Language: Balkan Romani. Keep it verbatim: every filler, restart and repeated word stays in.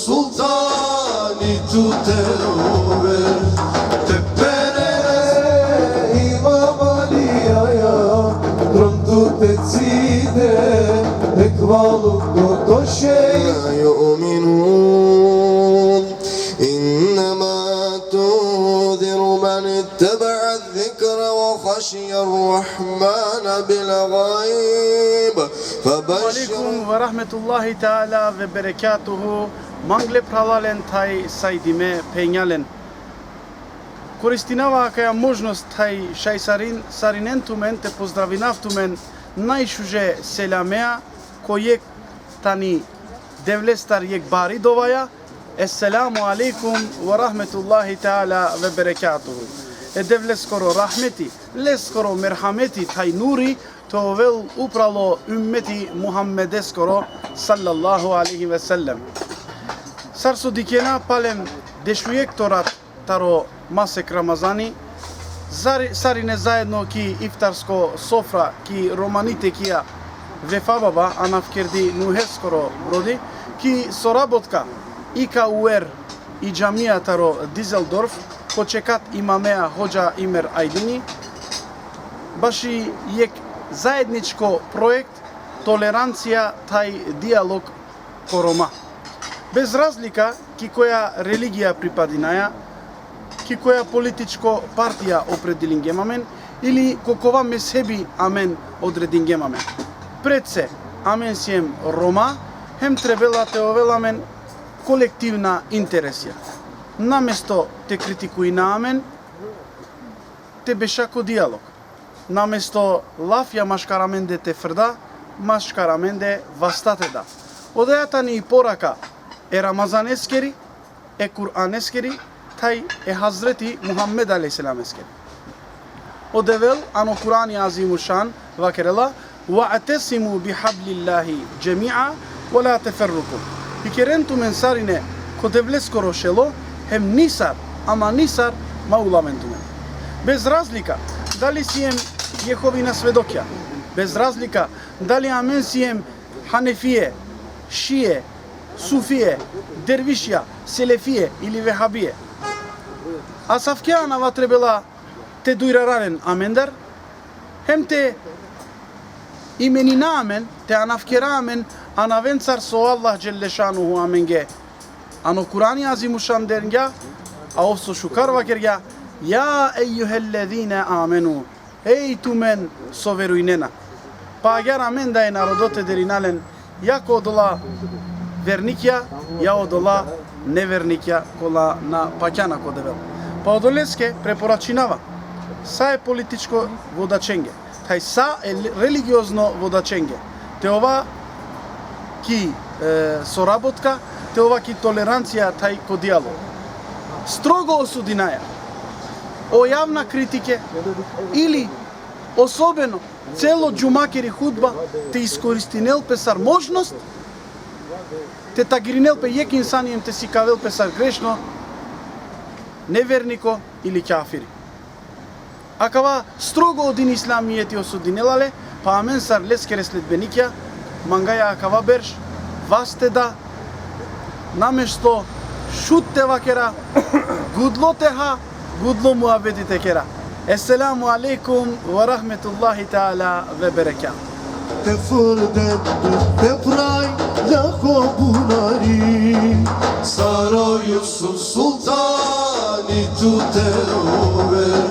Sultani tu te ove, te pere Imam Alija, pronto te cide, e hvalo ko to šej. يؤمنون إنما تنذر من اتبع الذكر وخشي الرحمن بالغيب فبشر. Alejkum ve rahmetullahi teala ve berekatuhu. Mangle phralalen thaj sajdime phenjalen. Koristinava akaja možnost thaj šaj sarin, sarinen tumen te pozdravinav tumen najšuže selamea, ko jekh tani Devlestar jekh bari dovaja, Esselamu alejkum ve rahmetullahi teala ve berekatuhu. E Devleskoro rahmeti, leskoro merhameti thaj nuri, te ovel upralo ummeti Muhammedeskoro, sallallahu alejhi ve sellem. Sar so dikhena, palem dešujekto rat taro masek Ramazani, sari-, sarine zaedno ki iftarsko sofra, ki romani tekija Vefa Baba, anavkerdi Nuheskoro brodi, ki sorabotka i ka uer i džamija taro Düsseldorf, ko čekat imamea hodža Imer Ajdini, baši jekh zajedničko projekt tolerancija thaj dijalog ko Roma. Bez razlika ki koja religija pripadinaja, ki koja političko partija opredelingjem amen, ili ko kova mezhebi amen odredingjem amen. Pred se, amen siem Roma, hem trebela te ovel amen kolektivna interesija. Namesto te kritikujna amen, te beša ko dijalog. Namesto lafja maškar amende te frda, maškar amende vasta te da. Odoja tani i poraka e Ramazaneskeri, e Kur'aneskeri, thaj e Hazreti Muhammed alejhi selameskeri. O Devel, ano Kur'ani Azimušan, vakerela: "Va'tesimu bihablillahi džemi'a, ve la teferruku." Ikeren tumen sarine ko Devleskoro šelo, hem nisar, ama nisar ma ulaven tumen. Bez razlika dali siem Jehovina svedokja, bez razlika dali amen siem Hanefije, Šije, Sufije, Dervišja, Selefije ili Vehabije. Asavke anava trebela te dujraranen amendar, hem te imenina amen, te anavkera amen anavencar so Allah dželle šanuhu amenge ano Kur'ani Azimušan dengja, a ov so šukar vakergja: "Ja ejjuhellezine amenu", ej tumen so verujnena. Pa agjaar amen da e narodo te derina len, ja ko odola vernikja, ja odola nevernikja kola na pakjana ko Devel. Pa odoleske preporačinava sa e političko vodačenge, thaj sa e religiozno vodačenge, te ova ki, e, sorabotka, te ova ki tolerancija thaj ko dijalog. Strogo osudinaja o javna kritike ili osobeno celo džumakeri hutba te iskoristinel pe sar možnost te tagirinel pe jekh insani hem te sikavel pe sar grešno, neverniko ili kjafiri. Akava strogo o din islamijeti osudinela le, pa amen sar leskere sledbenikja mangaja akava berš vas te da, namesto šut te vakera, gudlo te ha, gudlo muhabeti te kera. Esselamu alejkum ve rahmetullahi teala ve berekatuhu. Te furden, te phraj, lako bunari, saro Jusuf sultani tu te ove.